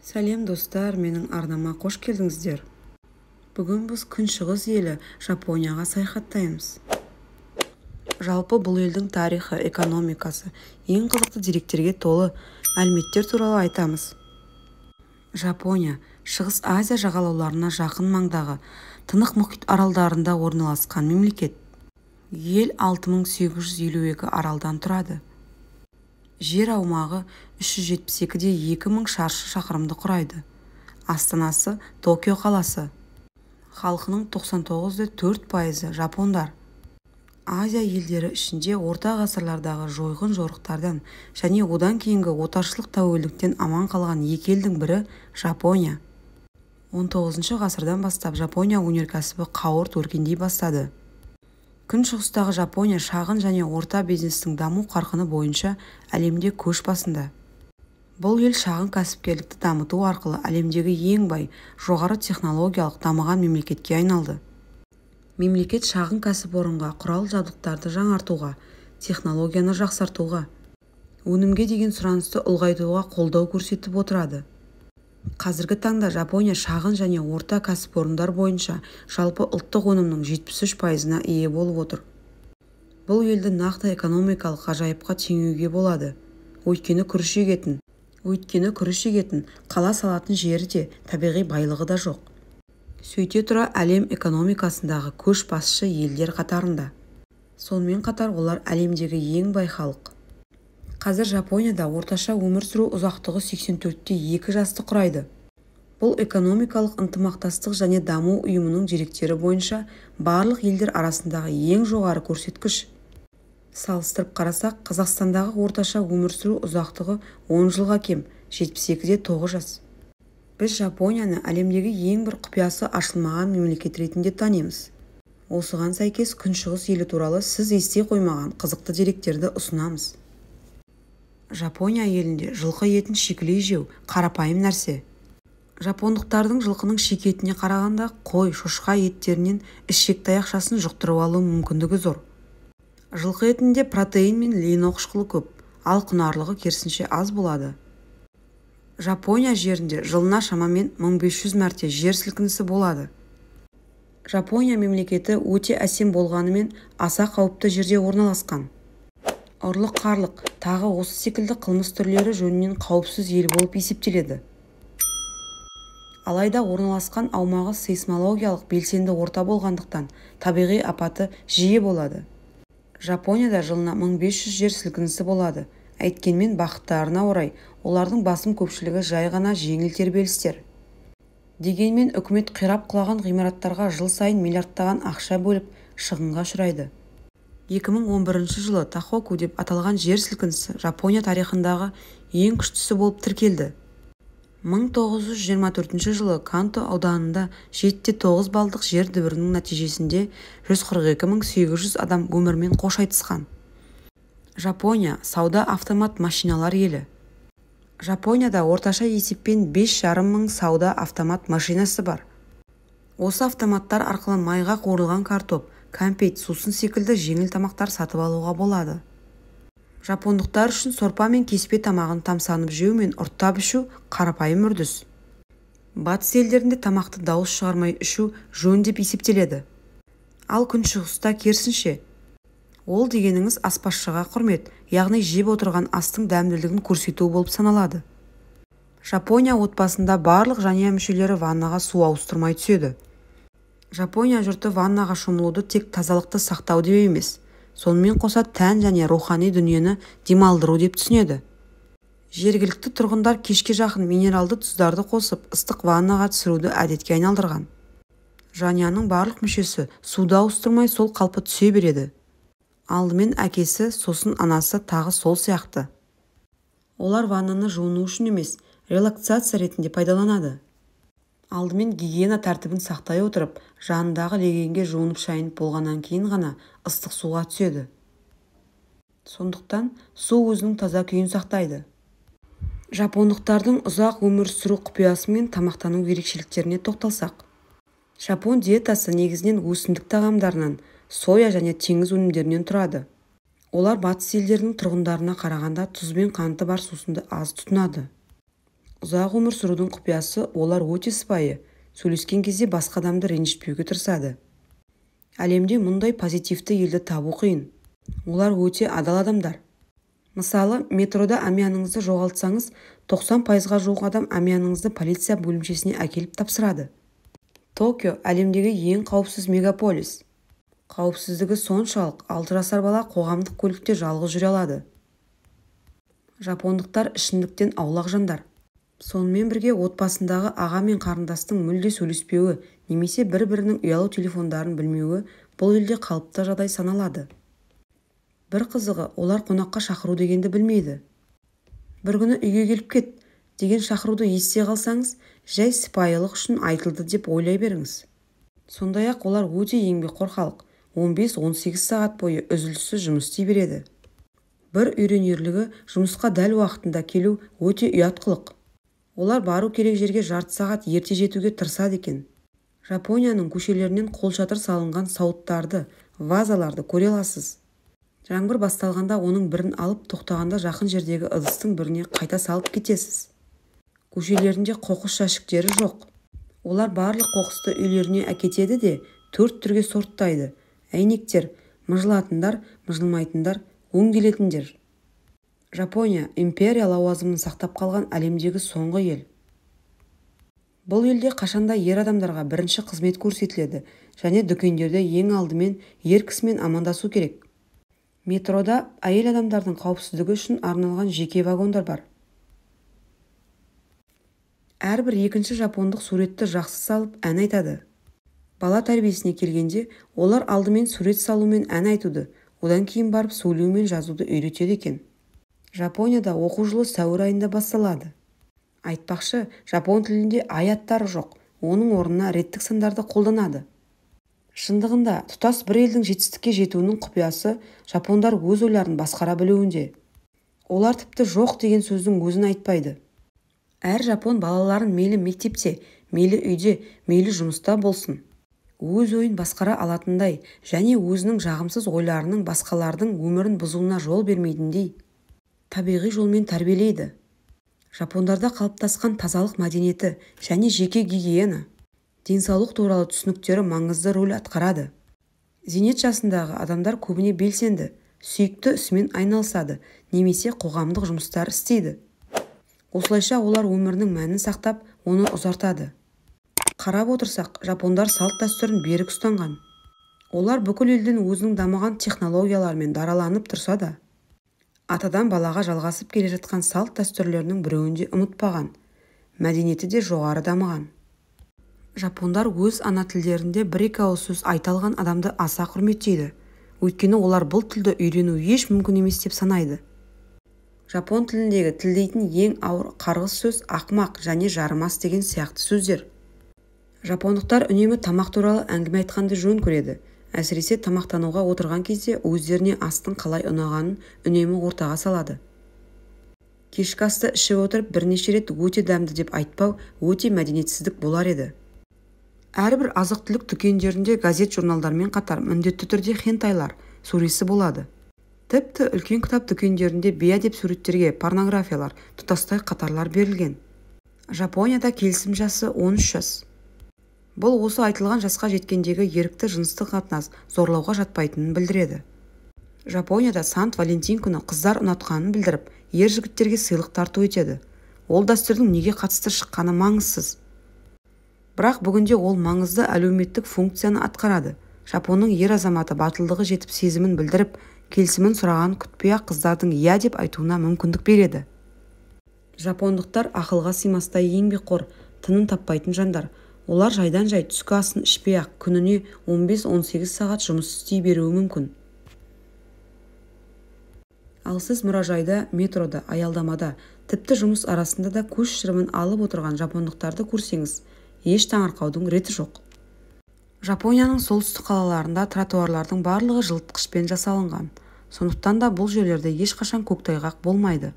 Сәлем, достар! Менің арнама қош келдіңіздер! Бүгін біз күншығыс елі Жапонияға саяхаттаймыз. Жалпы бұл елдің тарихы, экономикасы, ең қызықты деректерге толы мәліметтер туралы айтамыз. Жапония – Шығыс Азия жағалауларына жақын маңдағы Тынық мұхит аралдарында орналасқан мемлекет. Ел 6852 аралдан тұрады. Жер аумағы 372,2 мың шаршы шақырымды құрайды. Астанасы – Токио қаласы. Халқының 99,4%-ы – жапондар. Азия елдері ішінде орта ғасырлардағы жойқын жорықтардан және одан кейінгі отаршылдық тәуелділіктен аман қалған екі елдің бірі – Жапония. XIX ғасырдан бастап Жапония өнеркәсібі қауырт өркендей бастады. Күншығыстағы Жапония шағын және орта бизнестің даму қарқыны бойынша әлемде көш басында. Бұл ел шағын кәсіпкерлікті дамыту арқылы әлемдегі ең бай, жоғары технологиялық дамыған мемлекетке айналды. Мемлекет шағын кәсіпорынға құрал-жабдықтарды жаңартуға, технологияны жақсартуға, өнімге деген сұранысты ұлғайтуға қолдау көрсетіп отырады. Қазіргі таңда Жапония шағын және орта кәсіпорындар бойынша жалпы ұлттық өнімнің 73%-ына ие болып отыр. Бұл елді нақты экономикалық ғажайыпқа теңеуге болады. Өйткені күріш егетін, қала салатын жері де, табиғи байлығы да жоқ. Сөйте тұра әлем экономикасындағы көшбасшы елдер қатарында. Сонымен қатар олар әлемдегі ең бай халық. Қазір Жапонияда орташа өмір сүру ұзақтығы 84,2 жасты құрайды. Бұл Экономикалық ынтымақтастық және даму ұйымының деректері бойынша барлық елдер арасындағы ең жоғары көрсеткіш. Салыстырып қарасақ, Қазақстандағы орташа өмір сүру ұзақтығы 10 жылға кем – 72,9 жас. Біз Жапонияны әлемдегі ең бір құпиясы ашылмаған мемлекет ретінде танимыз. Осыған сәйкес күншығыс елі туралы сіз ести қоймаған қызықты деректерді ұсынамыз. Жапония елінде жылқы етін шикілей жеу қарапайым нәрсе. Жапондықтардың жылқының шикі етіне қарағанда қой, шошқа еттерінен ішек таяқшасын жұқтырып алу мүмкіндігі зор. Жылқы етінде протеин мен лино қышқылы көп, ал құнарлығы керісінше аз болады. Жапония жерінде жылына шамамен 1500 мәрте жер сілкінісі болады. Жапония мемлекеті өте әсем болғанымен, аса қауіпті жерде орналасқан. Ұрлық-қарлық, тағы осы секілді қылмыс түрлері жөнінен қауіпсіз ел болып есептеледі. Алайда орналасқан аумағы сейсмологиялық белсенді орта болғандықтан, табиғи апаты жиі болады. Жапонияда жылына 1500 жер сілкінісі болады. Әйткенмен бақыттарына орай, олардың басым көпшілігі жай ғана жеңіл тербелістер. Дегенмен үкімет қирап құлаған ғимараттарға жыл сайын миллиардтаған ақша бөліп, шығынға ұшырайды. 2011 жылы Тохоку деп аталған жер сілкінісі Жапония тарихындағы ең күштісі болып тіркелді. 1924 жылы Канто ауданында 7,9 балдық жер дүбірінің нәтижесінде 142 800 адам өмірімен қош айтысқан. Жапония – сауда автомат машиналар елі. Жапонияда орташа есеппен 5,5 мың сауда автомат машинасы бар. Осы автоматтар арқылы майға қуырылған картоп, кәмпит, сусын секілді жеңіл тамақтар сатып алуға болады. Жапондықтар үшін сорпа мен кеспе тамағын тамсанып жеу мен ұрттап ішу қарапайым үрдіс. Батыс елдерінде тамақты дауыс шығармай ішу жөн деп есептеледі. Ал күншығыста керісінше. Ол дегеніңіз аспазшыға құрмет, яғни жеп отырған астың дәмділігін көрсету болып саналады. Жапония отбасында барлық жанұя мүшелері ваннаға су ауыстырмай түседі. Жапония жұрты ваннаға шомылуды тек тазалықты сақтау деп емес, сонымен қоса тән және рухани дүниені демалдыру деп түсінеді. Жергілікті тұрғындар кешке жақын минералды тұздарды қосып, ыстық ваннаға түсіруді әдетке айналдырған. Жанұяның барлық мүшесі суды ауыстырмай сол қалпы түсе береді. Алдымен әкесі, сосын анасы, тағы сол сияқты. Олар ваннаны жуыну үшін емес, релаксация ретінде пайдаланады. Алдымен гигиена тәртібін сақтай отырып, жанындағы легенге жуынып-шайынып болғаннан кейін ғана ыстық суға түседі. Сондықтан су өзінің таза күйін сақтайды. Жапондықтардың ұзақ өмір сүру құпиясы мен тамақтану ерекшеліктеріне тоқталсақ. Жапон диетасы негізінен өсімдік тағамдарынан, соя және теңіз өнімдерінен тұрады. Олар батыс елдерінің тұрғындарына қарағанда тұз бен қанты бар сусынды аз тұтынады. Ұзақ өмір сүрудің құпиясы олар өте сыпайы, сөйлескен кезде басқа адамды ренжітпеуге тырысады. Әлемде мұндай позитивті елді табу қиын. Олар өте адал адамдар. Мысалы, метрода әмияныңызды жоғалтсаңыз, 90%-ға жуық адам әмияныңызды полиция бөлімшесіне әкеліп тапсырады. Токио әлемдегі ең қауіпсіз мегаполис. Қауіпсіздігі соншалық, 6 жасар бала қоғамдық көлікте жалғыз жүре алады. Жапондықтар ішімдіктен аулақ жандар. Сонымен бірге отбасындағы аға мен қарындастың мүлде сөйлеспеуі немесе бір-бірінің ұялы телефондарын білмеуі бұл елде қалыпты жағдай саналады. Бір қызығы, олар қонаққа шақыру дегенді білмейді. Бір күні үйге келіп кет деген шақыруды ести қалсаңыз, жай сыпайылық үшін айтылды деп ойлай беріңіз. Сондай-ақ олар өте еңбекқор халық, 15-18 сағат бойы үзіліссіз жұмыс істей береді. Бір үйренерлігі, жұмысқа дәл уақытында келу өте ұят қылық. Олар бару керек жерге жарты сағат ерте жетуге тырысады екен. Жапонияның көшелерінен қолшатыр салынған сауыттарды, вазаларды көре аласыз. Жаңбыр басталғанда оның бірін алып, тоқтағанда жақын жердегі ыдыстың біріне қайта салып кетесіз. Көшелерінде қоқыс жәшіктері жоқ. Олар барлық қоқысты үйлеріне әкетеді де, 4 түрге сорттайды. Әйнектер, мыжылатындар, мыжылмайтындар, өңделетіндер. Жапония империя лауазымын сақтап қалған әлемдегі соңғы ел. Бұл елде қашанда ер адамдарға бірінші қызмет көрсетіледі және дүкендерде ең алдымен ер кісімен амандасу керек. Метрода әйел адамдардың қауіпсіздігі үшін арналған жеке вагондар бар. Әрбір екінші жапондық суретті жақсы салып ән айтады. Бала тәрбиесіне келгенде, олар алдымен сурет салу мен ән айтуды, одан кейін барып сөйлеу мен жазуды үйретеді екен. Жапонияда оқу жылы сәуір айында басталады. Айтпақшы, жапон тілінде ай аттары жоқ, оның орнына реттік сандарды қолданады. Шындығында, тұтас бір елдің жетістікке жетуінің құпиясы жапондар өз ойларын басқара білуінде. Олар тіпті жоқ деген сөздің өзін айтпайды. Әр жапон балаларын мейлі мектепте, мейлі үйде, мейлі жұмыста болсын. Өз ойын басқара алатындай және өзінің жағымсыз ойларының басқалардың өмірін бұзуына жол бермейтіндей табиғи жолмен тәрбиелейді. Жапондарда қалыптасқан тазалық мәдениеті және жеке гигиена, денсаулық туралы түсініктері маңызды рөл атқарады. Зейнет жасындағы адамдар көбіне белсенді, сүйікті ісімен айналысады немесе қоғамдық жұмыстар істейді. Осылайша олар өмірінің мәнін сақтап, оны ұзартады. Қарап отырсақ, жапондар салт-дәстүрін берік ұстанған. Олар бүкіл елден өзінің дамыған технологияларымен дараланып тұрса да, атадан балаға жалғасып келе жатқан салт-дәстүрлерінің біреуін де ұмытпаған, мәдениеті де жоғары дамыған. Жапондар өз ана тілдерінде бір-екі ауыз сөз айта алған адамды аса құрметтейді, өйткені олар бұл тілді үйрену еш мүмкін емес деп санайды. Жапон тіліндегі тілдейтін ең ауыр қарғыс сөз ақмақ және жарымас деген сияқты сөздер. Жапондықтар үнемі тамақ туралы әңгіме айтқанды жөн көреді. Әсіресе тамақтануға отырған кезде өздеріне астың қалай ұнағанын үнемі ортаға салады. Кешкі асты ішіп отырып бірнеше рет өте дәмді деп айтпау өте мәдениетсіздік болар еді. Әрбір азық-түлік дүкендерінде газет-журналдармен қатар міндетті түрде хентайлар сөресі болады. Тіпті үлкен кітап дүкендерінде бейәдеп суреттерге порнографиялар тұтастай қатарлар берілген. Жапонияда келісім жасы 13 жас. Бұл осы айтылған жасқа жеткендегі ерікті жыныстық қатынас зорлауға жатпайтынын білдіреді. Жапонияда Сант-Валентин күні қыздар ұнатқанын білдіріп, ер жігіттерге сыйлық тарту етеді. Ол дәстүрдің неге қатысты шыққаны маңызсыз. Бірақ бүгінде ол маңызды әлеуметтік функцияны атқарады. Жапонның ер азаматы батылдығы жетіп сезімін білдіріп, келісімін сұрағанын күтпей-ақ қыздардың «иә» деп айтуына мүмкіндік береді. Жапондықтар ақылға сыймастай еңбекқор, тыным таппайтын жандар. Олар жайдан-жай түскі асын ішпей-ақ күніне 15-18 сағат жұмыс істей беруі мүмкін. Ал сіз мұражайда, метрода, аялдамада, тіпті жұмыс арасында да көз шырымын алып отырған жапондықтарды көрсеңіз, еш таңырқаудың реті жоқ. Жапонияның солтүстік қалаларында тротуарлардың барлығы жылытқышпен жасалынған. Сондықтан да бұл жерлерде ешқашан көктайғақ болмайды.